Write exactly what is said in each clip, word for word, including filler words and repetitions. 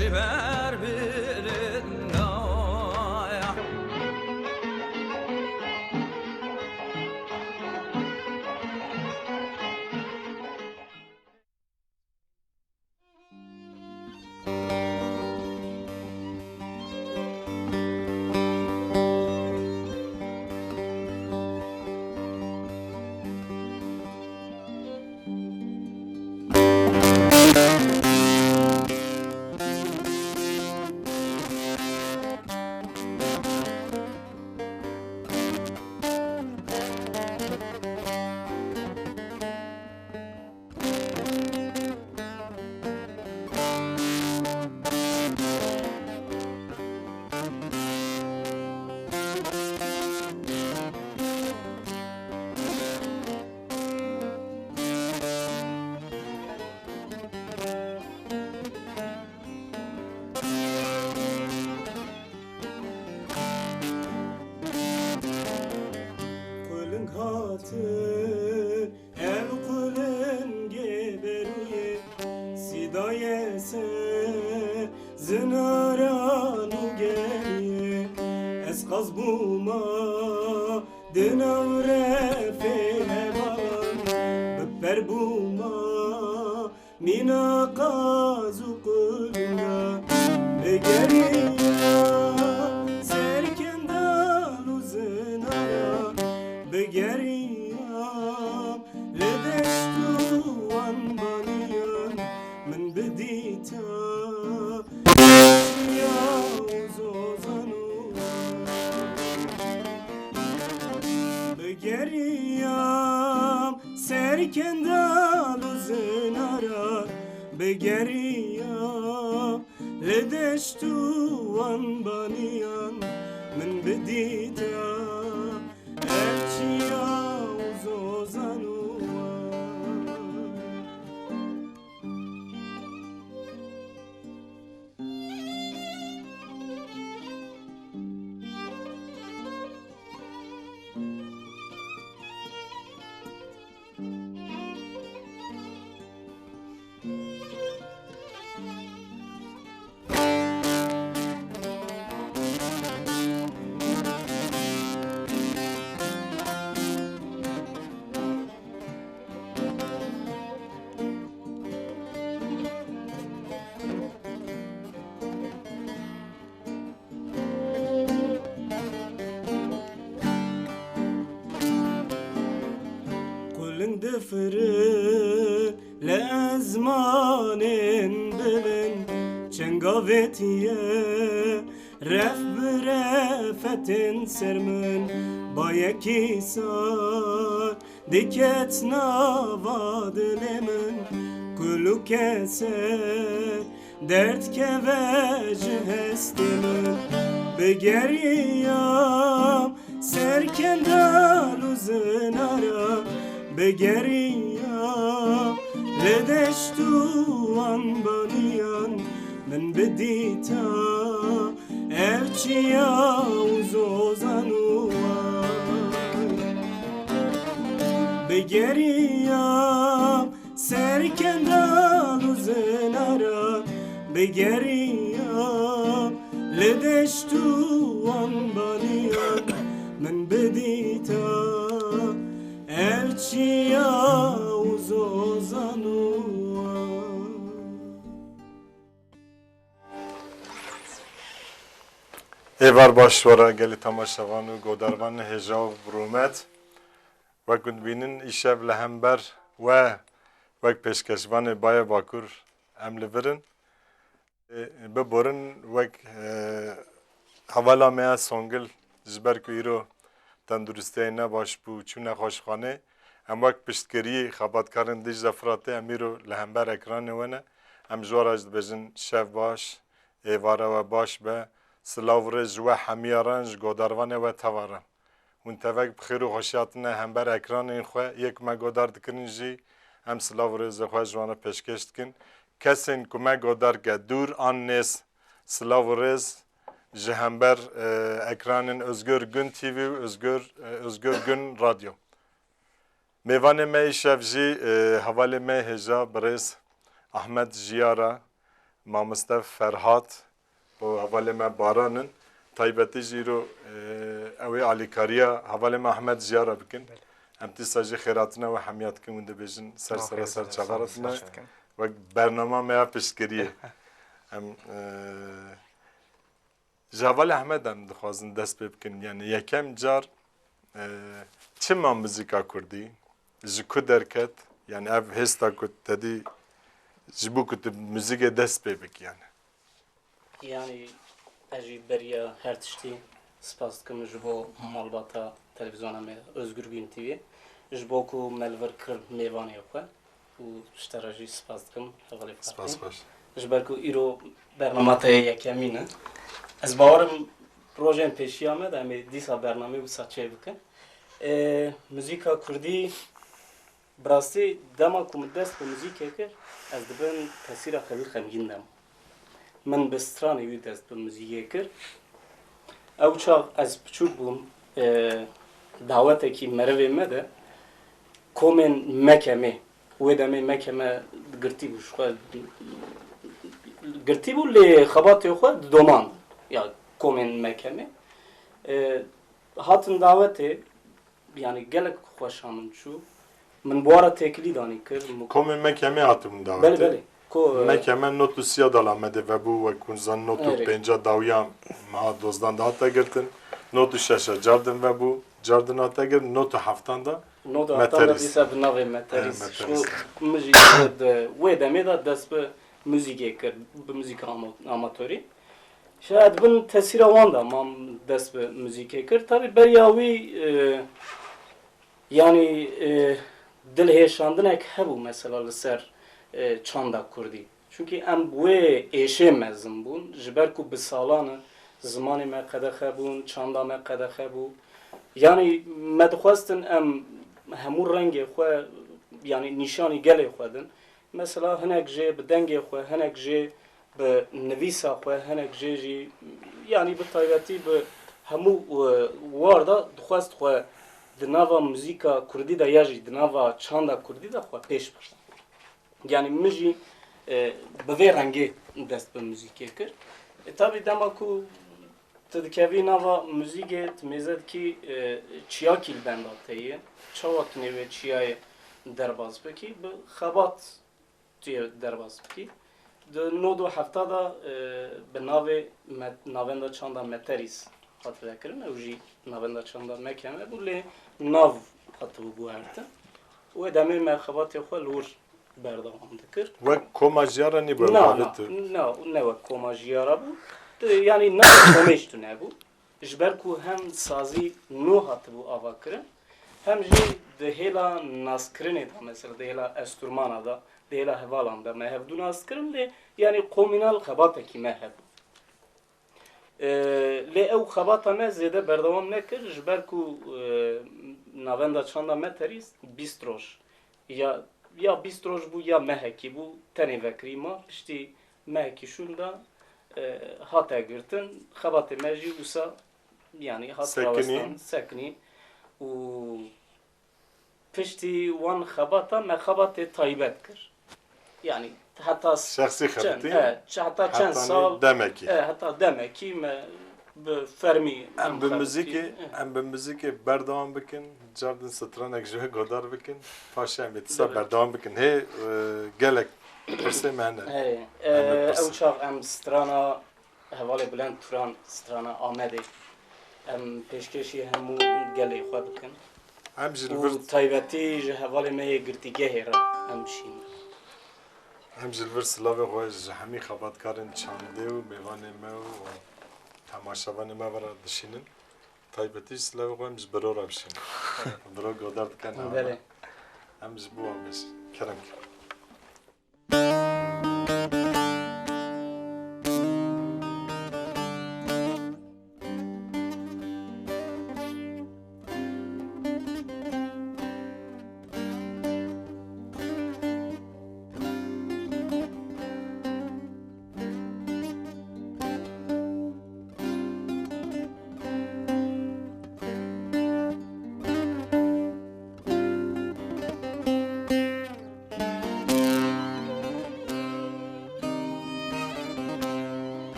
Ji ber birina ya. Quling hatin, ev qulingê berûyê, sîdayê ser zinaran û geriyê. Ez qaz bûma di nav refê hevalan, bi per bûma mîna qaz û qulûna. Bigeriya ser kendal û zinara, bigeriya li deşt û wan baniyan, min bidîta ya û zozan û bigeriyam. Ser kendal û zinara bigeriyam, li deşt û wan baniyan min bidîta ev çiya û zozan û wan. Quling difirin li ezmanên bilind, çengavêtiye ref bi refetên ser min. Bayekî sar diket nava dilê min, kulûke ser derdkeve ji hestê min. Bigeriyam ser kendal û zinara, bigeriyam li deşt û wan baniyan, min bidîta ev çiya û zozan û wan. Bigeriyam ser kendal û zinara, bigeriyam li deşt û wan baniyan, min bidîta ev çiya û zozan û wan. Êvar baş were gelî temaşevan û godarvanê hêja û rûmet. Wek ku dibînin, îşev li hember we wek pêşkeşvanê Baye Bakur em li vir in. Ê, biborin wek, e, hevala me ya Songil ji ber ku îro tenduristiyê nebaş bû, çû nexweşxanê. Em wek piştgiriyî xebatkarên Dîcle Firatê em îro li hember ekranê we ne. Em ji we re jî dibêjin şev baş, êvara we baş be. Silav û rêz ji we hemiya re, ji godarvanê we teva re. Hûn tevek bi xêr û xweşî hatine hember ekranên xwe, yê ku me godar dikirin jî em silav û rêzê xwe ji wan re pêşkêş dikin. Kesên ku me godar ke dûr an nêz, silav û rêz ji hember, e, ekranên Özgür Gün T V û Özgür, e, Özgür Gün Radyo. Mêvanê me îşev jî, e, hevalê me hêja birêz Ahmet Jiyara, mamoste Ferhat û hevalê me Baran in. Taybetî jî îro, e, ew ê alîkariya hevalê me Ahmed Jiyara bikin. Em dîsa jî xêratina we hemiya dikin, hûn dibêjin ser sera ser çava re tine. Wek bernama me ya piştgiriyê. Em, e, Ji hevalê Ehmed em dixwazin dest pê bikin. Yani yekem car, e, çima muzîka kurdî? Ji ku derket? Yani ev hêsta ku te dî ji bo ku tu muzîkê dest pê bikî yani. Yani ez jî beriya her tiştî spas dikim ji bo malbata televîzyona me Özgür Gün T V. Ji bo ku me li vir kir mêvanê xwe. Û ji te re jî spas dikim, hevalê Fatî. Spas xweş. Ji ber ku îro bernama te yê yekemîn e. Ez bawerim rojên pêşiya me de em ê dîsa bernameyê wisa çêbikin. Ê, muzîka kurdî, bi rastî dema ku min dest bi muzîkê kir, ez dibim tesîra xelî xemgîn de. Min bi stranê wî dest bi muzîkê kir. Ew çax ez piçûk bûm, e, dawetekî merivê me de komên Mekemê, wê demê Mekeme girtî bû, ji xwe girtî bû, lê xebatê xwe didomand ya komên Mekemê. E, hatin dawetê, yani gelek xweşa min çû. Min bi wan re têkilî danî kir. Min Komê Mekemê hatibûn dawetê. Belê, belê. Ko, e, Mekeme not û siya de Alamedê vebû, wek hûn zanin not û pênca dawiya meha dozdan de hate girtin. Not û şeşa cardin vebû, cardin hate girtin. Not û heftan de Not û heftan de Meteris. Dîsa bi navê Meteris. E, Meteris. Ku min jî di wê demê de dest bi muzîkê kir, bi muzîka ama-, amatorî. Şayet bin tesîra wan de mam dest bi muzîkê kir. Tabî beriya wî, e, yanî, e, dilhêşandinek hebû mesela li ser, e, çanda kurdî. Çunkî em bi wê êşê mezin bûn. Ji ber ku bi salan e zimanê me qedexe bûn, çanda me qedexe bû. Yanî me dixwestin em hemû rengê xwe, yanî nîşanî gelê xwe din. Mesela hinek jê bi dengê xwe, hinek jê bi nivîsa xwe, hinek jê jî, yanî bi taybetî bi hemû, e, war de dixwest xwe di nava muzîka kurdî de ya jî di nava çanda kurdî de xwe pêş bixin. Yanî min jî, e, bi vê rengê dest bi muzîkê kir. E, tabî dema ku tu dikevî nava muzîkê, tu mêze dikî, e, çiyakî li benda te ye. Çawa tu nê wê çiyayê derbas bikî? Bi xebat tu yê derbas bikî. Di nod û hefta de, e, bi navê Met-, Navenda Çanda Meterîs hat vekirin. Ew jî Navenda Çanda Mekeme bû, lê nav hatibû guhertin. Wê demê me xebatê xwe li wir berdewam dikir. Wek koma jiya re nîbû ew Na, na, davetir? Na, ne wek koma jiya re bû. Di, yanî nav komê ji tune bû. Ji ber ku hem sazî nû hatibû avakirin, hem jî di hêla naskirinê de, mesela di hêla esturmana de, di hêla hevalan de me hevdû nas kirin, lê yanî komînal xebatekî me hebû. Ee, lê ew xebata me zêde berdewam nekir, ji ber ku, e, navenda çanda Meterîs bîst roj ya, ya bîst roj bû ya mehekî bû, tenê vekirî ma, piştî mehekî şûn de, e, hate girtin. Xebatê me jî wisa, yanî hat Sekinî. rawestan, sekinî û piştî wan xebata me xebatê taybet kir. Yanî heta s-, Şexsî çend, xebitî? e, ç-, heta çend Hetanî sal, demekî. e, heta demekî me bi fermî Em em bi xebitî. muzîkê, e. em bi muzîkê berdewam bikin, cardin stranek ji we godar bikin, paşê em ê tisa Belê. berdewam bikin. Hê, e, gelek pirsê me hene. Hey, Em ê e, pirsin. ew çax em strana hevalê Bülent Turan, strana Amedê, em pêşkêşî hemû gelê xwe bikin. Em ji li vir Û taybetî ji hevalê me yê girtîgehê re em bişînin. Em ji li vir silavê xwe ji hemî xebatkarên çandê û mêvanê me û temaşevanê me ve re dişînin. Taybetî jî silavê xwe em ji biro re bişînin. Biro godar dikin nava Belê. me. Em ji bo wan bêjin. Kerem ke.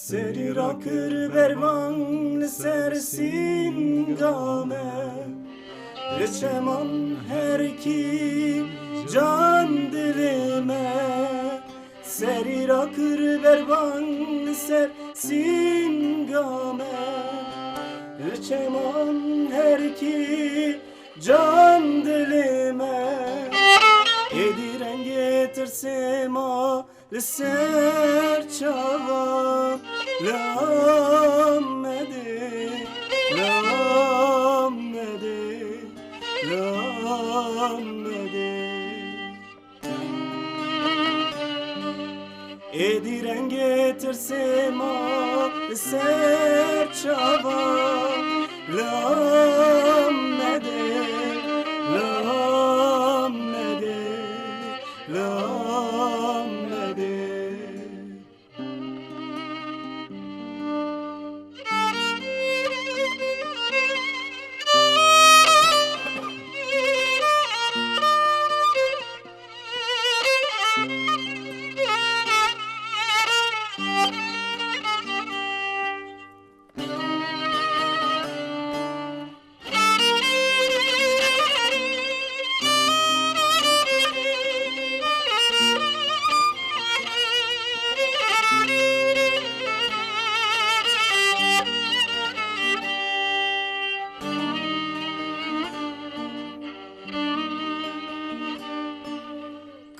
Serî rakir bervan li ser sînga me, li çeman herkî can dilê me. Serî rakir bervan li ser sînga me, li çeman herkî can dilê me. Êdî rengê tirsê ma li ser çavan, li Amedê, li Amedê, li Amedê. Êdî rengê tirsê ma li ser çavan, li Amedê, li Amedê, li Amedê.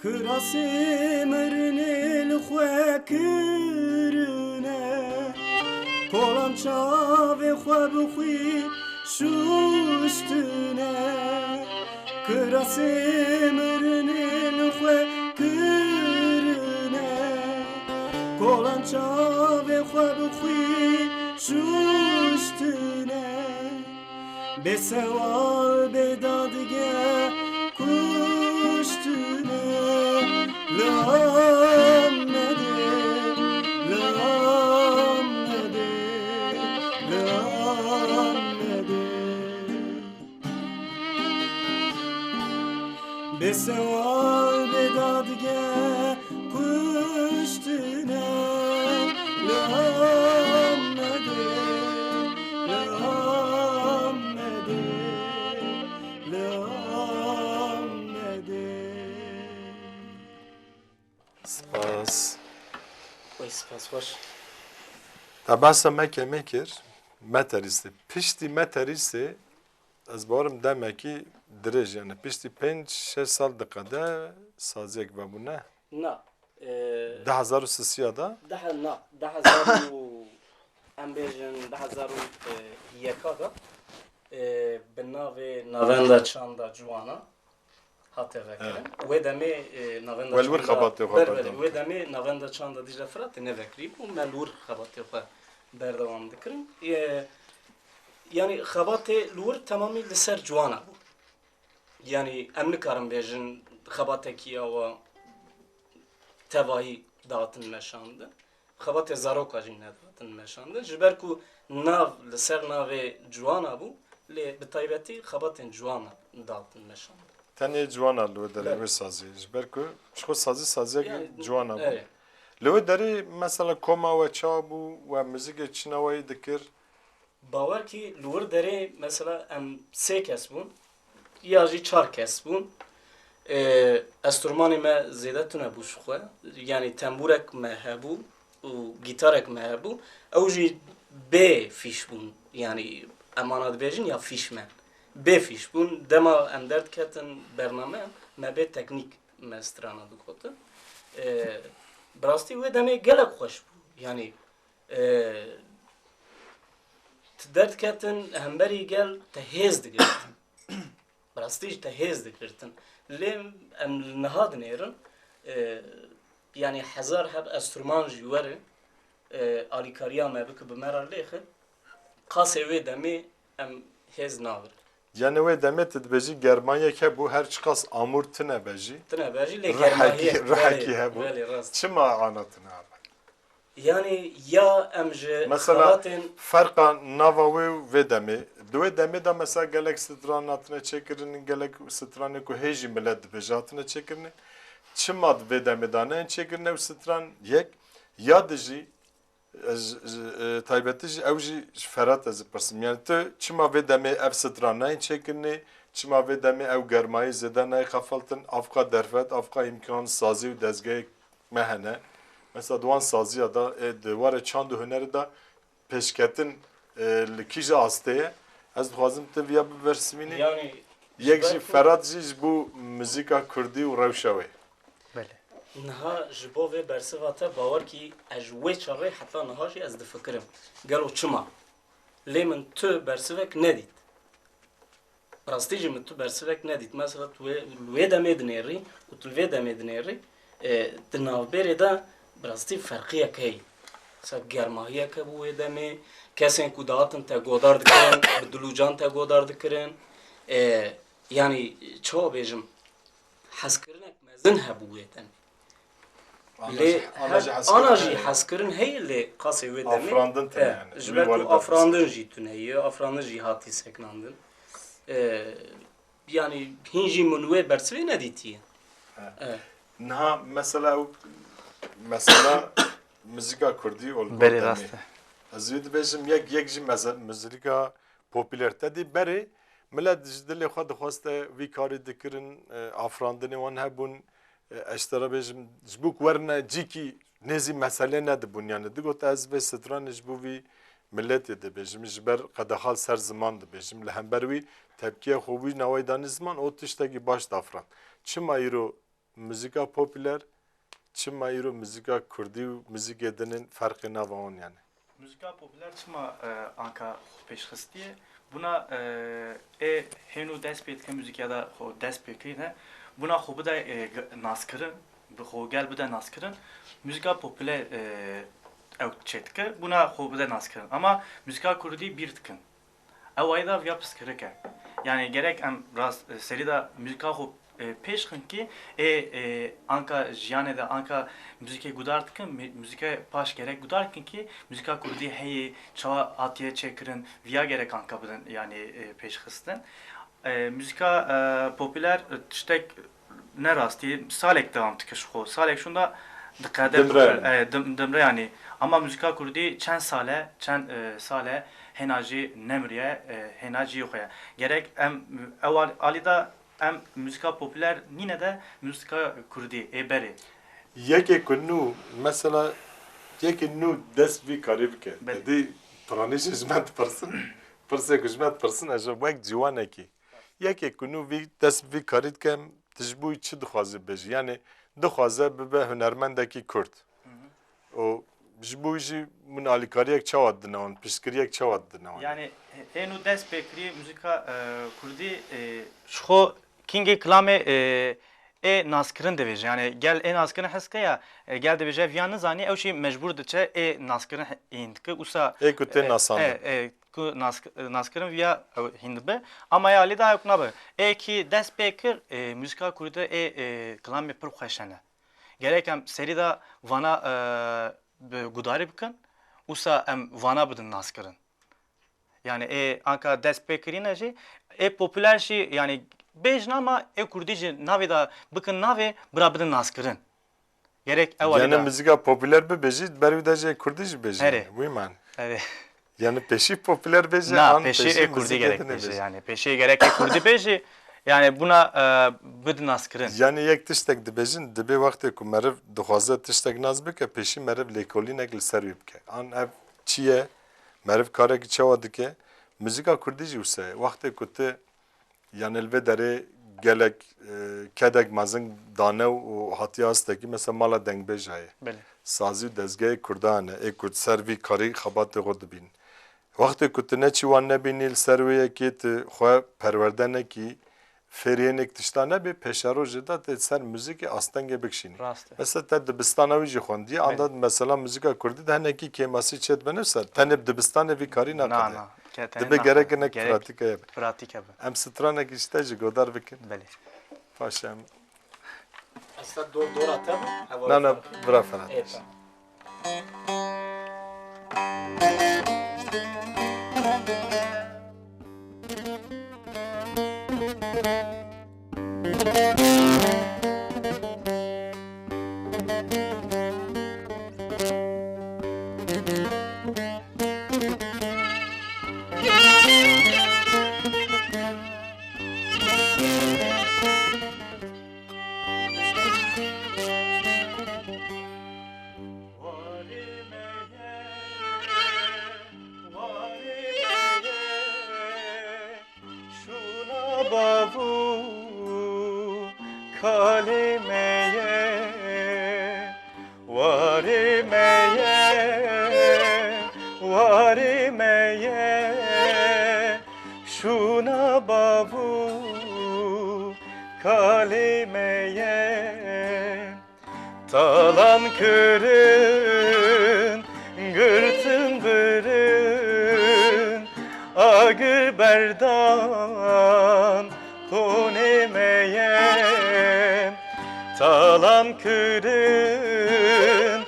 Kirasê mirinê li xwe kirine, kolan çavê xwe bi xwî şuştine. Kirasê mirinê li xwe kirine, kolan çavê xwe bi xwî şuştine. Bêsewal bêdadge kuştine, li Amedê, li Amedê, li Amedê. Bêsewal bêdadge kuştine, li Amedê, li Amedê, li Amedê. Spas. Oy, spas, xweş. Te behsa Mekê me kir, Meterîsê. Piştî Meterîsê, ez bawerim demekî dirêj, yani piştî pênc şeş sal diqede saziyek vebû, ne? Na. E, Di hezar û sisiya de? Dehe, na. Di hezar û, em bêjin, di hezar û yeka de, e, bi navê Navenda Çanda Ciwana hate vekirin. Evet. Wê demê, e, Navenda Çanda, we li wir xebatê xwe berdewam kir. Wê demê Navenda Çanda Dîcle Firatê nevekirî bû, me li wir xebatê xwe berdewam dikirin. E, yanî xebatê li wir temamî li ser ciwana bû. Yanî em nikarin bêjin xebatekî awa tevahî dihatin meşandin. Xebatê zaroka jî nedihatin meşandin. Ji ber ku nav li ser navê ciwana bû, lê bi taybetî xebatên ciwana dihatin meşandin. Tenê ciwana li wê derê, belê, wê sazî. Ji ber ku ji xwe sazî, saziyek, yani, ciwana bû. Evet. Li wê derê mesela koma we çawa bû, we muzîkê çi newayî dikir? Bawer kî li wir derê mesela em sê kes bûn, ya jî çar kes bûn. Ê, enstrûmanê me zêde tune bû ji xwe. Yanî tembûrek me hebû û gîtarek me hebû. Ew jî bê fîş bûn. Yanî em ana dibêjin ya fîşmen. Bê fîş bûn. Dema em derdiketin bername, me bê teknîk me strana digotin. Ê, bi rastî wê demê gelek xweş bû. Yanî, ê, tu derdiketin hemberî gel te hêz digirtin. Bi rastî jî te hêz digirtin. Lê em li niha dinêrin, e, yanî hezar heb enstrûman jî werin, e, alîkariya me bike bi me re lêxin, qasê wê demê em hêz nagirin. Yanî wê demê tu dibêjî germayek hebû, her çiqas amûr tune be jî. Tune be jî, lê ruhekî, germayek, ruhekî, belê, hebû. Belê, rast. Çima ana tune be? Yanî ya em ji, mesela, xebatên ferqa nava wê û vê demê. Di wê demê de mesela gelek stran hatine çêkirin, gelek stranê ku hê jî milet dibêje hatine çêkirin. Çima di vê demê de neyên çêkirin ew stran? Yek, ya di jî Ez, e, taybetî jî ew jî ji Ferhat ez ê pirsim. Yani tu çima vê demê ev stran nayên çêkirinê, çima vê demê ew germayî zêde nayê xefiltin, avqa derfet, avqa îmkan, sazî û dezgehê me hene. Mesela di wan saziya de, e, di warê çand û hunerê de pêşketin, e, li kîja astê ye? Ez dixwazim tu viya bibersivînî. Yani, Yek ji jî ber ku Ferhat jî ji bo muzîka kurdî û rewşa wê. Belê. Niha ji bo vê bersiva te bawer kî ez ji wê çaxê heta niha jî ez difikirim. Gelo çima? Lê min tu bersivek nedît. Rastî jî min tu bersivek nedît. Mesela tu wê, li wê demê dinêrî û tu li vê demê dinêrî, e, di navbêrê de bi rastî ferqiyek heye. Mesela germahiyek hebû wê demê, kesên ku dihatin te godar dikirin, bi dil û can te godar dikirin. E, yanî çawa bêjim, hezkirinek mezin hebû wê demê. Ana Lê jî, ana her, jî ana hezkirin jî heye. Hezkirin heye lê qasê wê demê. Afirandin tune e, yani. Ji Wî ber ku warî de afirandin jî tune ye, afirandin jî hatî sekinandin. E, yanî hîn jî min wê bersivê nedîtiye. He. E. Niha mesela ew, mesela muzîka kurdî û li gor Belê demê. Rast e. Ez wî dibêjim yek, yek jî meze-, muzîka popüler. Te dî berê millet ji dilê xwe dixwaste vî karî dikirin, e, afirandinê wan hebûn, e, ez ji te re bêjim, ji bo ku werine cîkî nêzî meselê nedibûn. Yani digot ez vê stranê ji bo vî miletê dibêjim, ji ber qedexa li ser ziman dibêjim. Li hember wî tepkiya xwe wî newayî danî ziman, o tiştekî baş dafirand. Çima îro muzîka popüler, çima îro muzîka kurdî û muzîkê din in, ferqê nava wan yani? Muzîka popüler çima, e, anka xwe pêşxistiye? Bûna, e, ê hêno dest pê dike muzîka de xwe dest pê kirîne. Bûna xwe bide, e, g-, naskirin, bi xwe gel bide naskirin. Muzîka popüler, e, ew çê dike. Bûna xwe bide naskirin. Ama muzîka kurdî bîr dikin. Ew ayda viya piskirik e. Yani gerek em rast, e, serî de muzîka xwe, e, pêş xin ki ê, e, anka jiyanê de anka muzîkê gudar dikin, mi-, muzîka paş gerek gudar dikin ki muzîka kurdî heye, çawa hatiye çêkirin, viya gerek anka bidin, yani, e, pêş xistin. E, muzîka, e, popüler, e, tiştek ne rastî, salek devam dike ji xwe. Salek şûnda diqede Dimre yani. E, dim-, dimre yani. Ama muzîka kurdî çend sale, çend, e, sale hêna jî nemiriye, e, hêna cihê xwe ye. Gerek em, ew al-, alî de em muzîka popüler nîne de muzîka kurdî ê berê. Yekê ku nû, mesela, yekê nû dest vî karî bike. Belê. Te dî piranî jî ji me dipirsin. Pirsê ku ji me dipirsin, ez ji wek ciwanekî. Yekê ku nû vî dest bi vî karî dike, tu ji bo wî çi dixwazî bêjî? Yani dixwaze bibe hunermendekî kurd. Hı hı. Û ji bo wî jî min alîkariyek çawa didine wan, piştgiriyek çawa didine wan? Yani, ê nû dest pê kirî muzîka, e, kurdî, e, ji xwe kingê kilamê, e, ê naskirin dibêje. Yani gel ê naskirin hes ke ya, e, gel dibêje viya nizanî, ew jî mecbûr diçe ê naskirin he-, hîn dike. Wisa, Ê ku tê e, nasandin. E, e, ku nas-, naskirin viya ew hîn dibe. Ama ya lê dayok nabe. Ê kî dest pê kir, e, muzîka kurdî de ê, e, kilamê pir xweş hene. Gerek em serî de vana, e, bi gudarî bikin. Wisa em vana bidin naskirin. Yani ê anka dest pê kirîne jî, ê popüler jî, yani bêjin ama ê kurdî jî navê de bikin navê bira bidin naskirin. Gerek ew alî Yani de. Muzîka popüler bibêjî, ber wî de jî kurdî jî bêjî. Herê. Yani, wî man. Herê. Yani pêşî popüler bêje, Na, an pêşî pêşî ê kurdî muzîkê gerek dinê bêje. bêje. Yani pêşî gerek ê kurdî bêje. Yani buna, e, bidin naskirin. Yani yek tiştek dibêjin, dibê wextê ku meriv dixwaze tiştek nas bike, pêşî meriv lêkolînek li ser wî bike. An ev çi ye? Meriv karekî çawa dike? Muzîka kurdî jî wisa ye. Wextê ku tu Yani li vê derê gelek, e, kedek mezin dane û hatiye astekî, mesela mala dengbêja ye. Belê. Sazî û dezgehê kurdan e, ê ku ser vî karî xebatê xwe dibînin. Wextê ku tu neçî wan nebînî li ser wê yekê tu xwe perwerde nekî, fêriyênek tişta nebê, pêşerojê de tê ser muzîkê astengê bikişînî. Rast e. Mesela te dibistana wî jî xwendiye, Belê. anda mesela muzîka kurdî de hinekî kêmasî çêdibe ne ser. Tenê bi dibistanê vî karî Na, nakiriye. na. Ke-, tenê Dibe nakiriye. gerek hinek Gerek pratîkeye be. pratîke be. Em stranekî ji te jî godar bikin. Belê. Paşê em. Ez te dor, dora te bû? Heval Na, na, Ferhat. bira Ferhat. Ê, tamam. Kalê me ye, warê me ye, warê me ye, şûna bav û kalê me ye. Talan kirin, girtin birin, agir berdan, konê me ye. Talan kirin,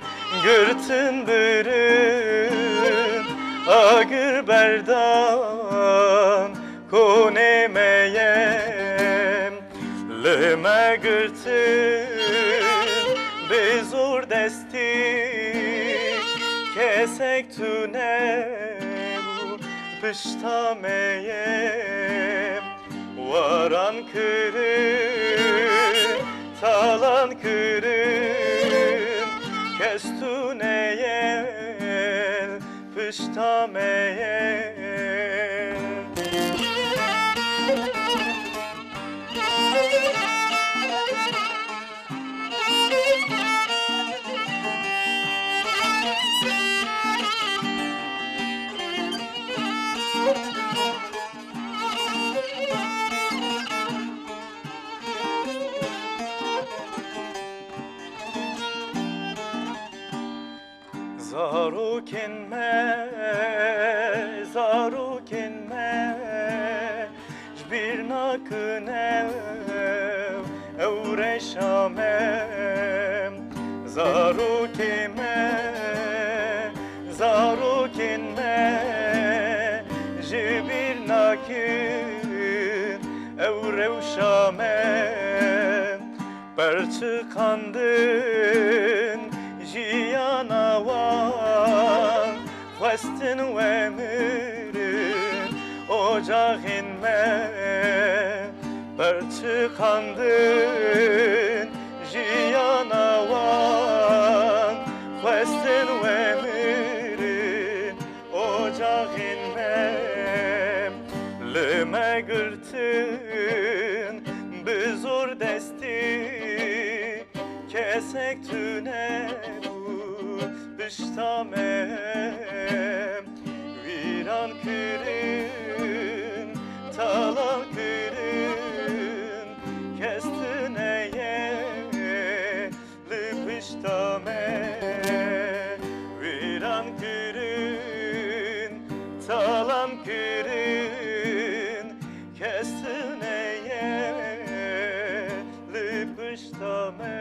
girtin birin, agir berdan, konê me ye. Li me girtin, bê zor destî, kesek tune bû pişta me ye. Waran kirin, talan kirin, kes tune ye pişta me ye. Zarokên me, zarokên me, ji bîr nakin ew, ew reşa me. Zarokê me, zarokên me, ji bîr nakin ew rewşa me. Perçiqandin jiyana wan, xwestin we mirin ocaxên me. Perçiqandin jiyana wan, xwestin we mirin ocaxên me. Li me girtin bi zor destî, kesek tune bû pişta me. Vîran kirin, talan kirin, kes tune ye li pişta me. Vîran kirin, talan kirin, kes tune ye li pişta me.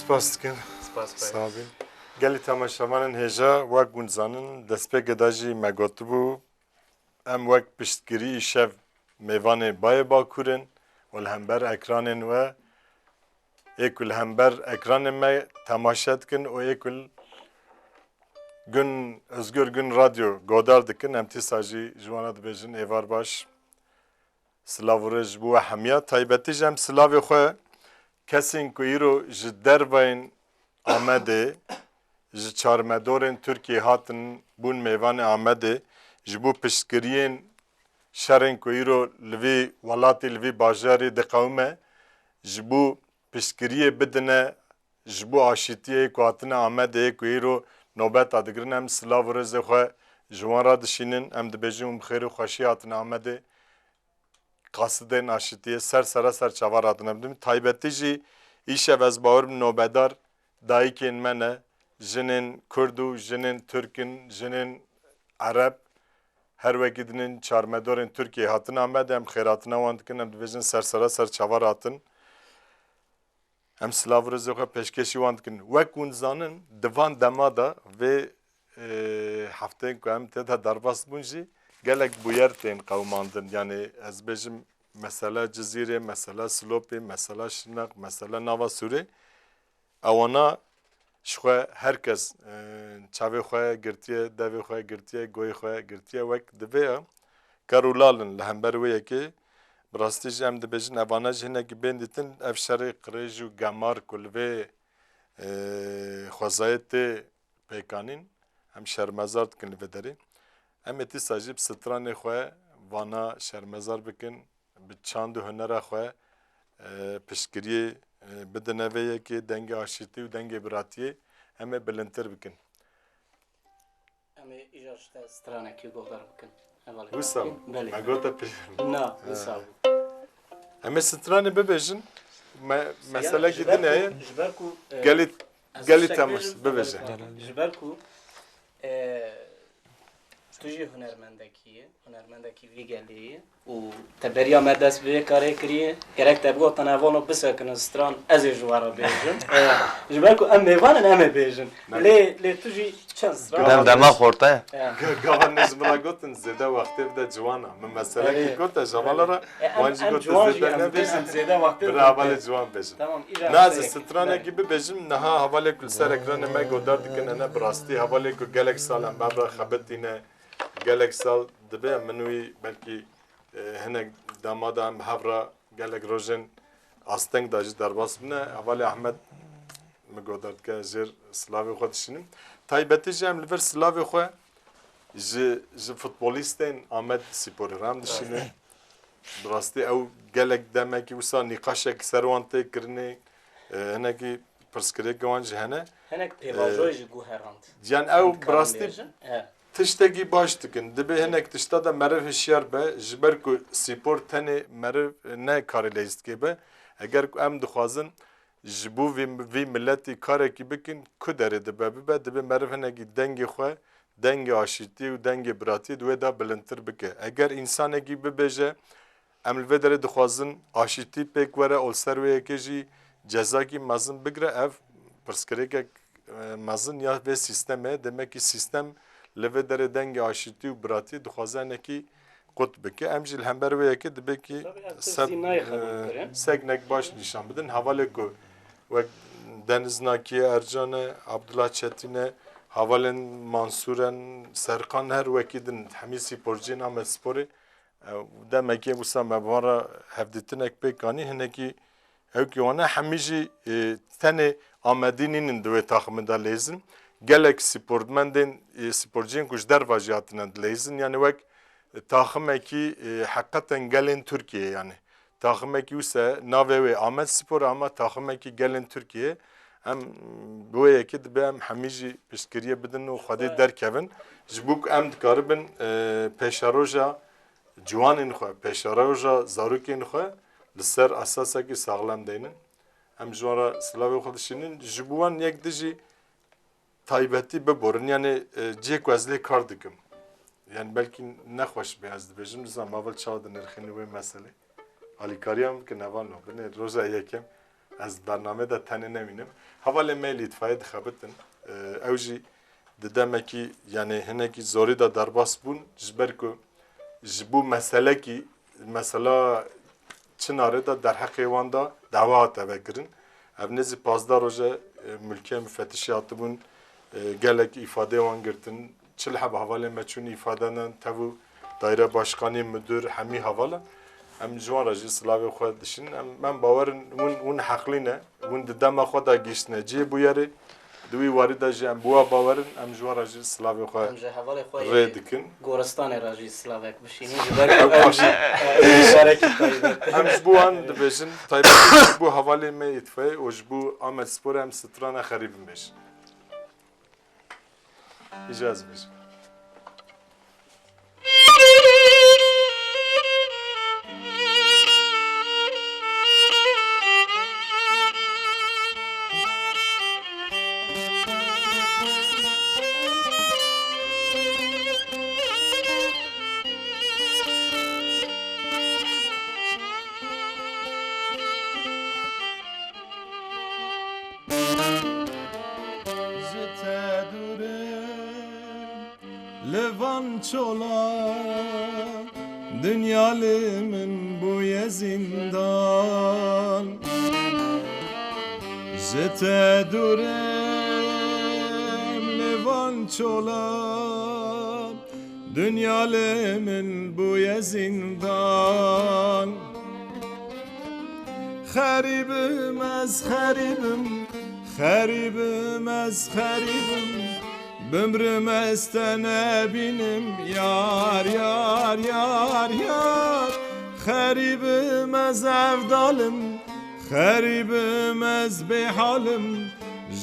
Spas dikin. Spas, spas. Sax bin. Gelî temaşevanên hêja, wek hûn zanin, destpêkê de jî me gotibû, em wek piştgirî îşev mêvanê Bayê Bakur in û li hember ekranên we, ê ku li hember ekranên me temaşe dikin û ê ku li Gun, Özgür Gün Radyo godar dikin, em tîsa jî ji wan re dibêjin êvar baş. Silav û rêz ji bo we hemiya. Taybetî jî em silavê xwe kesên ku îro ji dervayên Amedê, ji çarmedorên Tirkiyê hatin bûn mêvanê Amedê, ji bo piştgiriyên şerên ku îro li vî welatî, li vî bajarî diqewime, ji bo piştgiriyê bidine ji bo aşîtiyê ku hatine Amedê, ku îro nobeta digirin, em silav û rêzê xwe ji wan re dişînin. Em dibêjin hûn bi xêr û xweşî hatine Amedê. Qasidên aşîtiyê ser sera ser çava re hatine. Bi taybetî jî îşev ez bawer bim nobedar dayikên me ne, jinên Kurd û jinên Tirk in, jinên Ereb, her wekî dinên çarmedorên Tirkiyê hatin Amedê, em xêrhatina wan dikin, em dibêjin ser sera ser çava re hatin. Em silav û rêzê xwe pêşkêşî wan dikin. Wek hûn dizanin, di van dema de vê, e, hefteyên ku em tê de derbas bûn jî gelek bûyer tên qewimandin. Yanî ez bêjim mesela Cizîrê, mesela Silopê, mesela Şirnex, mesela Nava Sûrê. Ewana ji xwe her kes, e, çavê xwe girtiye, devê xwe girtiye, goyê xwe girtiye, wek divê ya ker û lal in li hember wê yekê. Bi rastî jî em dibêjin evana jî hinekî bên dîtin, ev şerê qirêj û gemar ku li vê, e, xwezayê tê pêkanîn, em şermezar dikin li vê derê. Em ê dîsa jî bi stranê xwe vana şermezar bikin, bi çand û hunera xwe, e, piştgiriyê, e, bidine vê yekê, dengê aşîtî û dengê biratiyê em ê bilindtir bikin. Em ê îcar ji te stranekî guhdar bikin. Hevalê Wisa Fatî. Belê. Me gote pê- Na, wisa bû. Em ê stranê bibêjin. Me, meselekî din heye. Ji ber ku, e, Gelî, ez gelî tiştek temaş, bêjim, bibêje. Hevalê Fatî. Ji ber ku, e, tu jî hunermendekî yî, hunermendekî vî gelê yî. Û te beriya me dest bi vê karê kiriye. Gerek te bigot, te navano bisekinin stran, ez ê ji we re bêjim. Ji ber ku em mêvan in, em ê bêjin. Ne. Lê, lê tu jî çend stran Dem, dema xorte ye. Ya. Ga-, gava ne ji min re gotin, zêde wextê bide ciwana. Min meselekî Belê. Got, ez hevala re, E, em, wan jî em got, ciwan jî zêde em, nebêjin. Em zêde wextê Bira hevalê ciwan bêjin. Tamam, îcar Na, ez stranekî. Stranekî bibêjim, niha hevalê ku li ser ekranê me godar dikin, ene bi rastî hevalê ku gelek sal em hev re xebitîne, gelek sal dibe min wî belkî E, hinek dema de em hev re gelek rojên asteng de jî derbas bûne. Hevalê Ahmed min godar dike, jêr silavê xwe dişînim. Taybetî jî em li vir silavê xwe ji, ji futbolîstên Amed Sporê re em dişînin. Bi rastî ew gelek demekî wisa nîqaşek ser wan tê kirinê, e, hinekî pirsgirêkê wan jî hene. Hinek pêvajoyê E, jî guherand. Yan ew Em bi dikarin rastî bêjin. E. Tiştekî baş dikin. Dibê hinek tişta de meriv hişyar be, ji ber ku spor tenê meriv ne karê leyîstikê be. Eger ku em dixwazin ji bo vî, vî miletî karekî bikin, ku derê dibe bibe, dibê meriv hinekî dengê xwe, dengê aşîtiyê û dengê biratiyê di wê de bilindtir bike. Eger însanekî bibêje, Em li vê derê dixwazin aşîtî pêk were û li ser wê yekê jî cezakî mezin bigire. Ev pirsgirêkek, e, mezin ya vê sîstemê ye. Demek ki sîstem li vê derê dengê aşîtî û biratî dixwaze hinekî qut bike. Em jî li hember wê yekê dibê ki Tabii, ev sed, tiştî nayê e, qebûl kirin. Segnek baş nîşan bidin. Hevalê ku wek Deniz Nakiye Ercan e, Abdullah Çetin e, hevalên Mansûr in, Serkan her wekî din, hemî sporciyên Amedsporê. Ew demekê wisa me bi van re hevdîtinek pêk anî, hinekî ew ki wane hemî jî, e, tenê Amedî nînin di wê taximê de leyzin. Gelek sportmendên, e, sporciyên ku ji derva jî hatine dileyzin, yani wek taximekî, e, heqeten gelên Tirkiyê yani. Taximekî wisa navê wê Amed Spor ama taximekî gelên Tirkiyê. Em bi wê yekê dibe em hemî jî piştgiriyê bidin û xwedê derkevin. Ji bo ku em dikaribin, e, pêşeroja ciwanên xwe, pêşeroja zarokên xwe li ser esasekî saxlem deynin. Em ji wan re silavê xwe dişînin. Ji bo wan yek dijî taybetî biborin. Yani, e, cihê ku ez lê kar dikim. Yani belkî nexweş bê ez dibêjim, nizanim heval çawa dinirxînin wê meselê. Alîkariya min bikin hevalno. Binê roja yekem ez bernamê de tenê nemînim. Hevalê me li îtfayê dixebitin. E, ew jî di demekî, yani hinekî zorî de derbas bûn, ji ber ku ji bo meselekî, mesela Çinarê de derheqê wan de dawa hate vekirin. Ev nêzî pazdeh roj e, e, mulkiya mifetişê hatibûn, e, gelek îfadeyê wan girtin. Çil heb hevalên me çûn îfade dan, tev û daîre başkanî, midir, hemî hevala. Em ji wan re jî silavê xwe dişînin. Em, em bawer in hûn, hûn heqlî ne. Hûn di dema xwe de gihîştine cihê bûyerê. Di wî warî de jî em bi wa bawer in, em ji wan re jî silavê xwe Em ji hevalê xwe rê yê dikin. Goristanê re jî silavek bişînin. Ji ber ku Ew ew baş jî, e, karekî taybet e. Em ji bo wan dibêjin, taybet ji bo hevalê me yê Tifayê û ji bo Amed Sporê em strana xerîbin bêjin. Îca ez bêjim. Ji te dûr im, li van çola, dinya li min bûye zindan. Ji te dûr im, li van çola, dinya li min bûye zindan. Xerîb im ez, xerîb im, xerîb im ez, xerîb im. Bimrim ez te nebînim, yar, yar, yar, yar. Xerîbim ez evdalim, xerîbim ez bêhalim,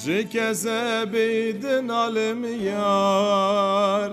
ji kezebê dinalim yar.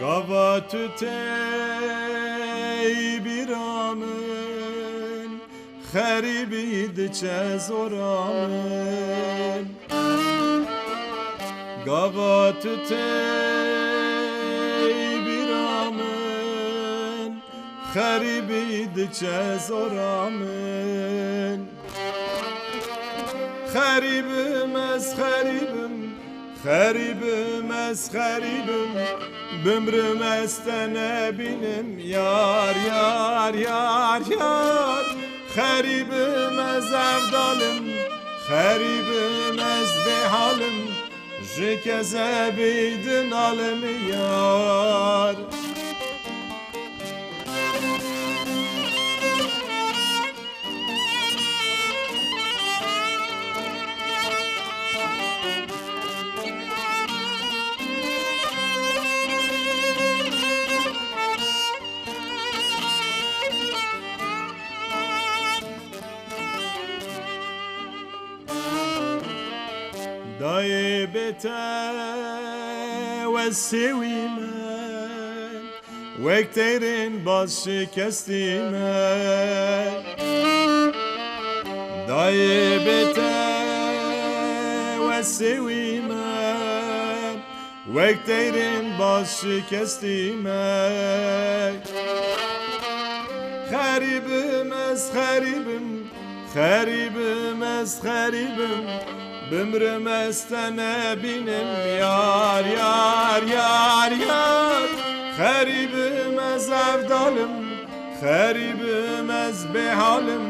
Gava tu tey bîra min, xerîbî diçe zora min. Gava tu tey bîra min, xerîbî diçe zora min. Xerîbim ez, xerîbim, xerîbim ez, xerîbim. Bimrim ez te nebînim, yar, yar, yar, yar. Xerîbim ez, evdalim, xerîbim ez, bêhalim. Ji kezebî dinalim, yar. Dayê bê te wesê wî me, wek teyrên baz şikestî me. Dayê bê te wesê wî me, wek teyrên baz şikestî me. Xerîbim ez, xerîbim, xerîbim ez, xerîbim. Bimrim ez te nebînim, yar, yar, yar, yar. Xerîbim ez, evdalim, xerîbim ez, bêhalim.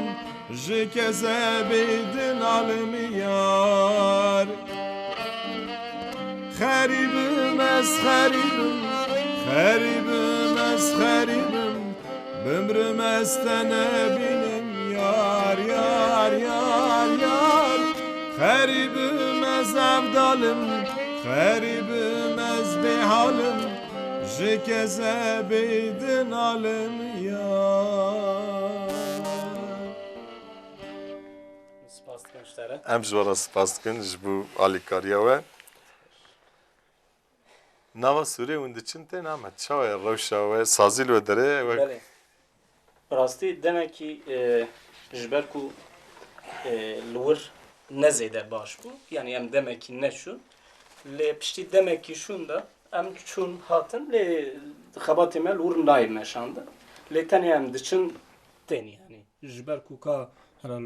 Ji kezebê dinalim, yar. Xerîbim ez, xerîbim, xerîbim ez, xerîbim. Bimrim ez te nebînim, yar, yar, yar, yar. Xerîbim ez, evdalim, xerîbim ez, bêhalim. Ji kezebê dinalim, yar. Spas dikim ji te re. Em ji we re spas dikin ji bo alîkariya we. Nava Sûrê hûn diçin tên Amed? Çawa ye rewşa we? Sazî li we derê ye wek Belê. Bi rastî demekî, e, ji ber ku, e, li wir ne zêde baş bû, yanî em demekî neçûn, lê piştî demekî şûn de em çûn hatin, lê xebatê me li wir nayê meşandin. Lê tenê em diçin tên, yanî. Ji ber ku ka herhal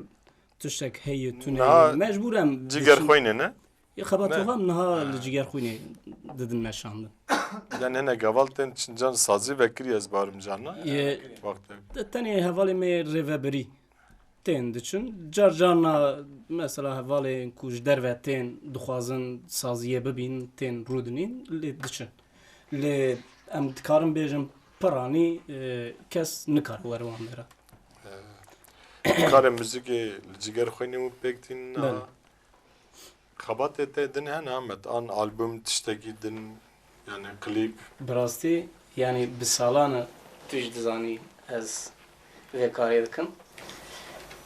tiştek heye, tune Niha heye, mecbûr em ciger diçin. Xwînê ne? Yê xebatê Ne. xwe em niha Ne. li ciger xwînê didin meşandin. Yani hinek heval tên çincan sazî vekirî ez barim can ne? Yê Wextê. de tenê hevalê me yê rêvebirî tên diçin. Car carna mesela hevalên ku ji derve tên dixwazin saziyê bibîn, tên rûdinîn lê diçin. Lê em dikarin bêjin piranî, e, kes nikare were wan dera. Karê muzîkê li ciger xwînê û pêk tînin Belê. niha. Xebatê te din hene Amed? An album tiştekî din, yani klîp? Bi rastî, yani bi salan e tu jî dizanî ez vê karê dikim.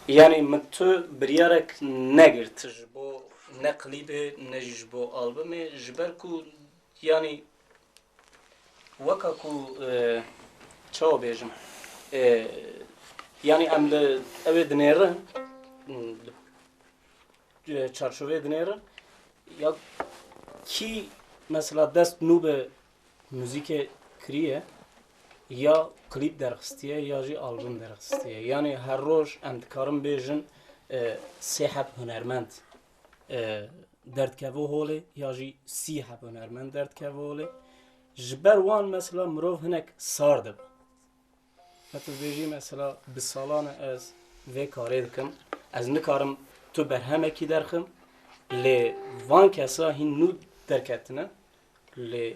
Yani min tu biryarek negirt ji bo ne klîbê ne jî ji bo albumê, ji ber ku yani weka ku, e, çawa bêjim, e, yani em li ew ê dinêrin, li, e, çarçoveyê dinêrin, ya kî mesela dest nû bi muzîkê kiriye, ya klîp derxistiye, ya jî album derxistiye. Yani her roj em dikarin bêjin, e, sê heb hunermend, e, derdikeve holê, ya jî sî heb hunermend derdikeve holê. Ji ber wan mesela mirov hinek sar dibe. Ve tu dibêjî mesela bi salan e ez vê karê dikim. Ez nikarim tu berhemekî derxim. Lê van kesa hîn nû derketine. Lê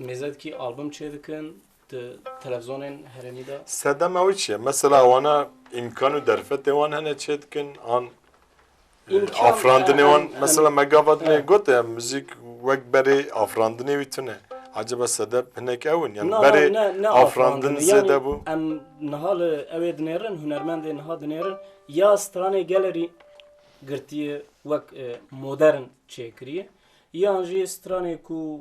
mêze dikî album çêdikin di televizonên herêmî de. Sedema wî çi ye? Mesela wana îmkan û derfetê wan hene çêdikin an, e, Îmkan, afirandinê e, wan, em, em, mesela me gava dinê e. Got, e, muzîk wek berê afirandinê wî tune. Acaba sedeb hinek ew in? Yani Na, berê ne, ne afirandin afirandin. Zêde Yani bû? Em niha li ew ê dinêrin, hunermendê niha dinêrin. Ya stranê gelerî girtiye wek, e, modern çêkiriye. Yan jî stranê ku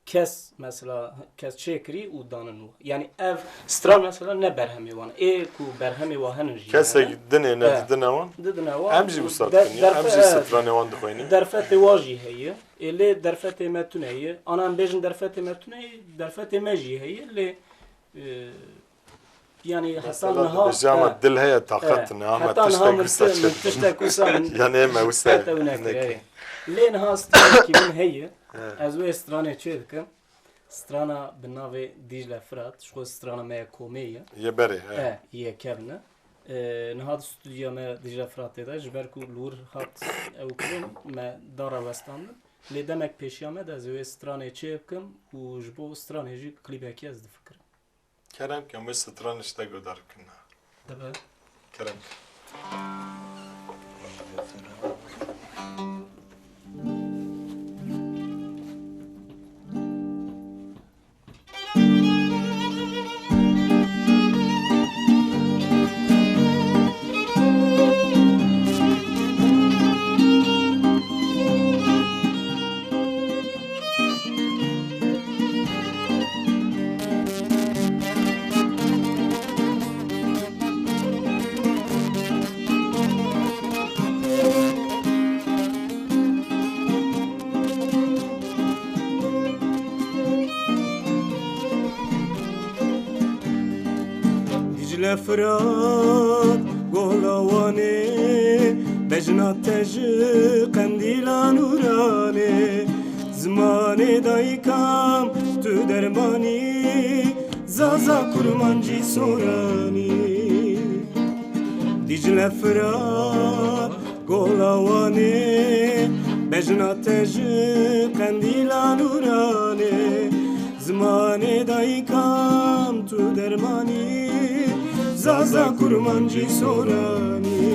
kes, mesela, kes çêkirî û danin û. Yani ev stran, mesela, ne berhemê wan. Ê ku berhemê wan henin jî Kesek hene. Dinê ne Evet. Didine wan? Didine wan. Em jî û wisa der-, dikin ya. Em derfe-, jî evet. Stranê wan dixwînin. Derfetê wan jî heye. Ê lê derfetê me tune ye. Ana em bêjin derfetê me tune ye, derfetê me jî heye. Lê, e, Yani heta niha, Mesela dibêje ama e, dil heye, taqet e, ne, ama heta niha tiştek min wisa ti-, çêdikin. Min tiştek wisa min Yani ê me wisa şikayet ew nekir, nekir. Ey. Lê niha stranekî min heye. He. Ez wê stranê çê dikim. Strana bi navê Dicle Firat, ji xwe strana me ya komê ye. Ye berê, he. E, ye kevne. E, niha di stûdyoya me Dicle Firatê de, ji ber ku li wir hat ew kirin, me dara westandin. Lê demek pêşiya me de ez ê wê stranê çê bikim û ji bo stranê jî klîbekî ez difikirim. Kerem ke, em wê stran işte guhdar bikin. Dibe. Kerem ke. Dicle Firat, gola Wanê, bejna te ji qendîla nûranê. Zimanê dayikam tu dermanî, Zaza Kurmancî Soranî. Dicle Firat, Gola Wanê, bejna te ji qendîla nûranê. Zimanê dayikam tu dermanî, Zaza Kurmancî Soranî.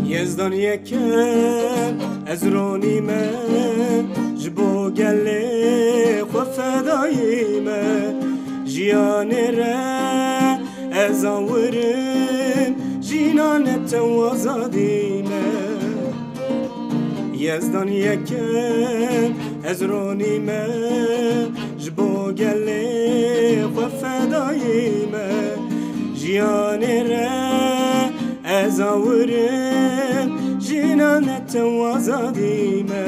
Yezdan yekem, ez ronî me, ji bo gelê xwe fedayî me. Jiyanê re ez awirim, jîna ne tew azadî me. Yezdan yekem, ez ronî me, ji bo gelê xwe fedayî me. Jiyanê re ez awirim, jîna ne tew azadî me.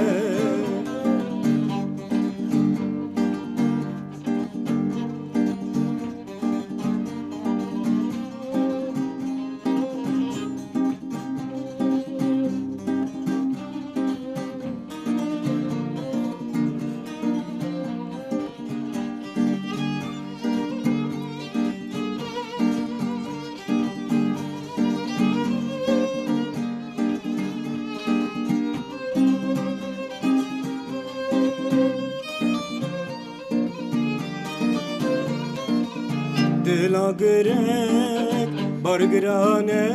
Dila girek bargiran e,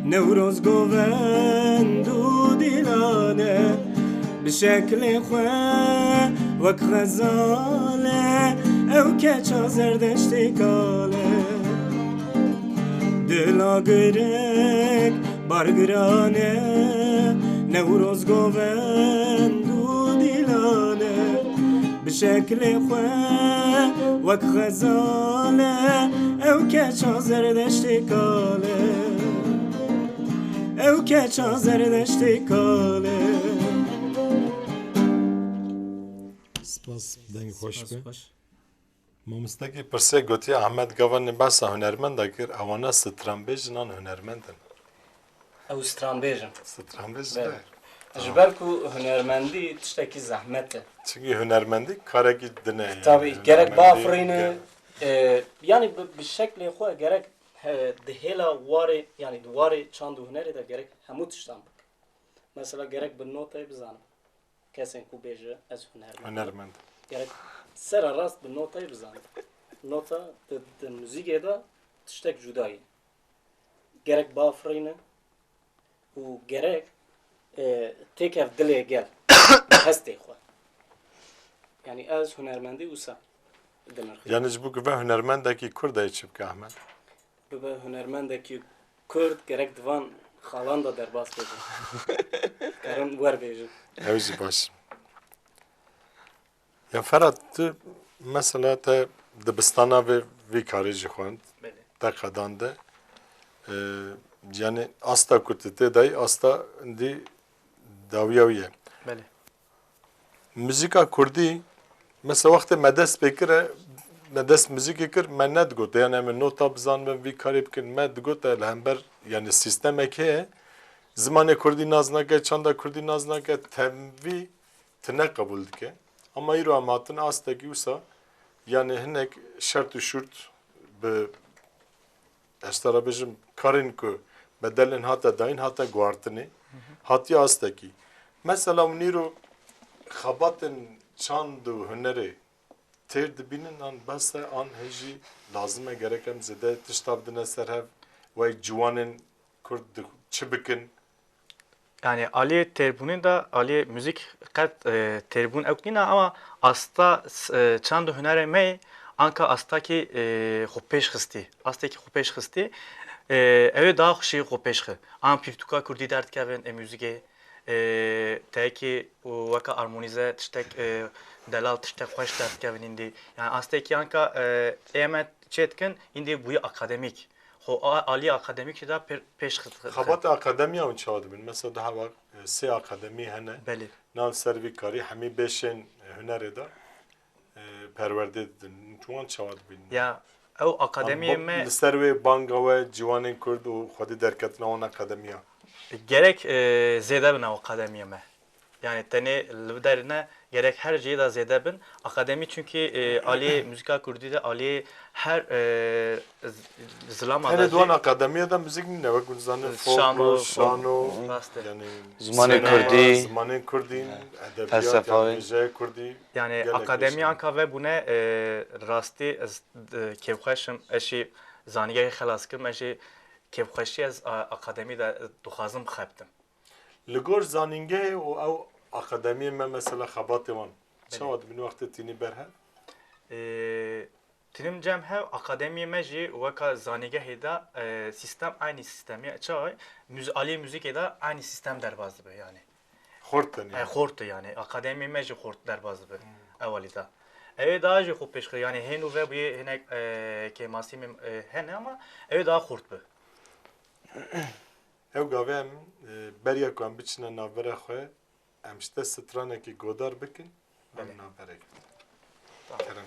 Newroz govend û dîlan e. Bi şeklê xwe wek xezal e, ew keça Zerdeştî kal e. Dila girek bargiran e, Newroz govend û dîlan e. Şeklê xwe wek xezal e, ew keça Zerdeştê kal e. Ew keça Zerdeştê kal e. Spas, deng xweş be. Spas, xweş. Mamostekî pirsê gotiye, Ahmet gava ne behsa hunermenda kir, ewana stranbêj in an hunermend in? Ew stranbêj in. Stranbêj Belê. ne? Ji ber ku hunermendî tiştekî zehmet e. Çünkü hunermendî karekî din e yani. Tabii, gerek Hunermendî bafirîne, ge- e, yani bi, bi şeklê xwe gerek, e, di hêla warê, yani di warê çand û hunerê de gerek hemû tiştan bike. Mesela gerek bi notayê bizane. Kesên ku bêje ez hunermend im. Hunermend. Gerek sererast bi notayê bizane. Nota di, di muzîkê de tiştek cuda ye. Gerek bafirîne û gerek, e, têkev dilê gel, hestê xwe. Yani ez hunermendî wisa dinirxim. Yani ji bo ku ve hunermendekî Kurd e çi bike Ahmet? Bibe hunermendekî Kurd gerek di van xalan de derbas bibin. Karin wer bêjin. Ew jî baş. Ya Ferhat, tu mesela te dibistana vê, vê karê jî xwend, Belê. te qedande. Ee, yani asta ku tu tê dayî, asta dî dawiya wî ye. Belê. Muzîka kurdî, mesela wextê me dest pê kire, me dest muzîkê kir, me nedigote, yani em ê nota bizanibin, vî karê bikin, me digote li hember, yani sîstemek heye, zimanê kurdî nas nake, çanda kurdî nas nake, tevî tine qebûl dike. Ama îro em hatin astekî wisa, yani hinek şert û şurt bi, ez te re bêjim, karên ku bedelên hate dayîn, hate guhartinê, hatiye astekî. Mesela hûn îro xebatên çand û hunerê têr dibînin, an bes e, an hê jî lazim e, gerek em zêde tişta bidine ser hev, wek ciwanên Kurd di-, çi bikin? Yani aliyê têrbûnê de, aliyê muzîk qet, e, têrbûn ewk nîne, ama asta s-, e, çand û hunerê me yê anka astakî, e, xwe pêş xistî. Astekî xwe pêş xistî. E, ew ê daha xweşî xwe pêş xi. An pîvtûka kurdî derdikevin ê muzîkê, e, teyekî û weka armonîze tiştek, e, delal tiştek xweş derdikevin îndî. Yani astekî anka, e, ê me çê dikin, îndî bûyî akademîk. Xwe a-, aliyê akademîk jî de pê-, pêş xist-, xist. Xebatê akademiya hûn çawa dibin? Mesela di heva, e, sê akademî hene. Belê. Nav ser vî karî hemî beşên, e, hunerê de, e, perwerdê didin. Wan çawa dibînin? Ya, ew akademiyê An bo-, me li ser wê banga we ciwanên Kurd û xwedî derketina wan akademiya. Gerek, e, zêde bin ew akademiyê me. Yani tenê li derine gerek her cihê de zêde bin. Akademî çünkü, e, aliyê muzîka kurdî de aliyê her, e, z-, zilama Tenê de di wan jî akademiya de muzîk nîne, wek hûn zanin, Şano, folklor, şano, rast e. yani Zimanê sinema, kurdî. zimanên kurdî, edebiyat, Felsefe. yani vêjeya kurdî Yani gelek akademî beş e. anka vebûne, e, rastî ez, e, kêfxweş im, ez jî zanîngehê xelas kirim, ez jî kêfxweşî ez, a, akademî de dixwazim bixebtim. Li gor zanîngehê û ew akademiyê me mesela xebatê wan Belê. çawa dibîn wextê tînî ber hev? Ê, tinim cem hev akademiyê me jî weka zanîngehê de, e, sîstem aynî sîstem ya. Çawa? Müz-, aliyê muzîkê de aynî sîstem derbas dibe yani. Xort tenê. E, xort yani. Akademiyê me jî xort derbas dibe Hmm. ewalî de. Ew ê daha jî xwe pêş xwe yani hên û vebûyê hinek, e, kêmasî min, e, hene ama ew ê daha xort be. Ew gavê em, e, beriya ku em biçine navbera xwe, em ji te stranekî godar bikin, em Belê. navberê girin. Tamam. Kerem.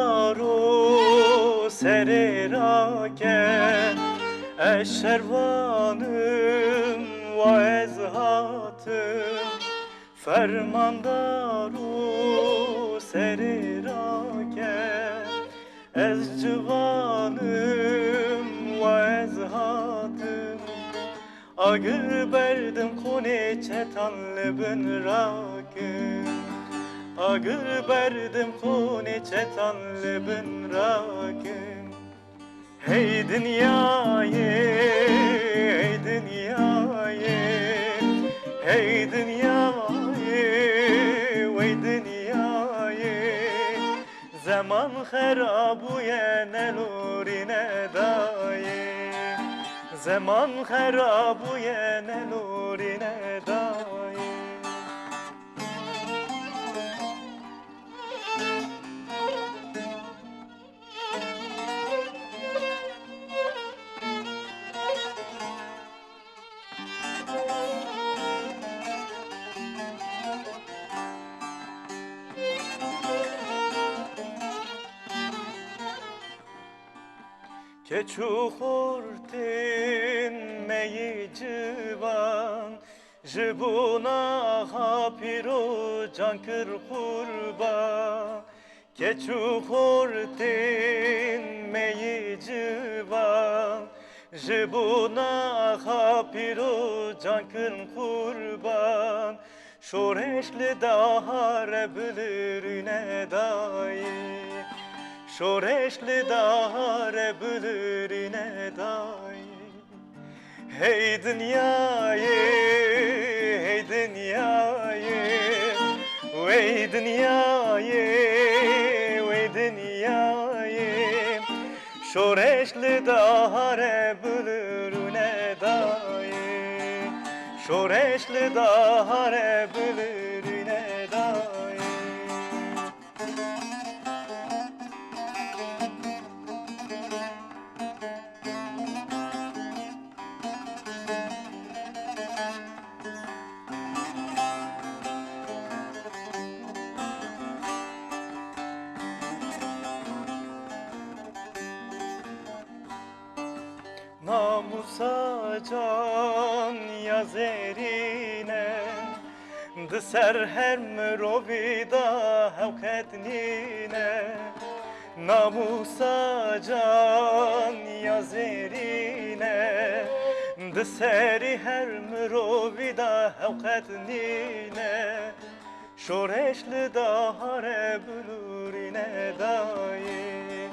Fermandaro serê rake, Ez şervan im, wa ez hatim, fermandar û serêrake. Ez civan im, wa ez hatim, agir berdim, xûnê çetan li bin rakim. Agir berdim, xûnê çetan li bin rakim. Hey dinyayê, hey dinyayê, hey dinyayê, wey dinyayê. Zeman xera bûye, nelorîne dayê. Zeman xera bûye, nelorîne dayê. Keç û xortên me yê ciwan, ji bona axa pîrocan kir qurban. Keç û xortên me yê ciwan, ji bona axa pîrocan kirin qurban. Şoreş li dahare bilirîne dayê, şoreş li dahare bilirîne dayê. Hey dinyayê, hey dinyayê, wey dinyayê, wey dinyayê. Şoreş li dahare bilirîne dayê, şoreş li dahare bilirîne dayê. Namûsa can ya zêrîn e, di ser her mirovî de hewqet nîne. Namûsa can ya zêrîn e, di serî her mirovî de hewqet nîne. Şoreş li dahare bilûrîne dayê,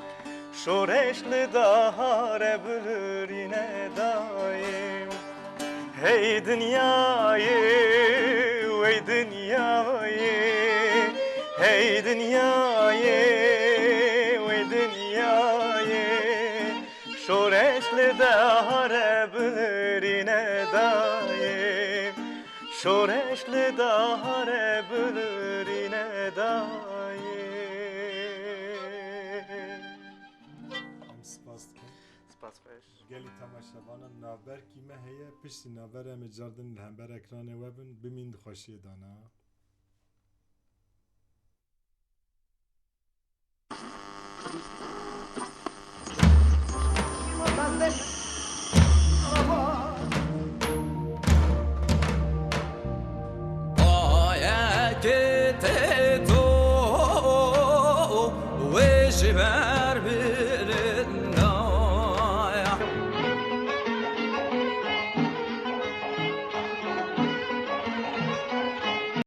şoreş li dahare bilûrîne dayê. Hey dinyayê, wey dinyayê, hey dinyayê, wey dinyayê. Şoreş li dahare bilirîne dayê, şoreş li dahare bilirîne dayê. Em spas dikin. Spas xweş. Gelî temaşevanan, navberkî me heye, piştî navberê em ê cardin li hember ekranê we bin, bimîn di xweşiyê de ne. Bayekê tê to wê ji me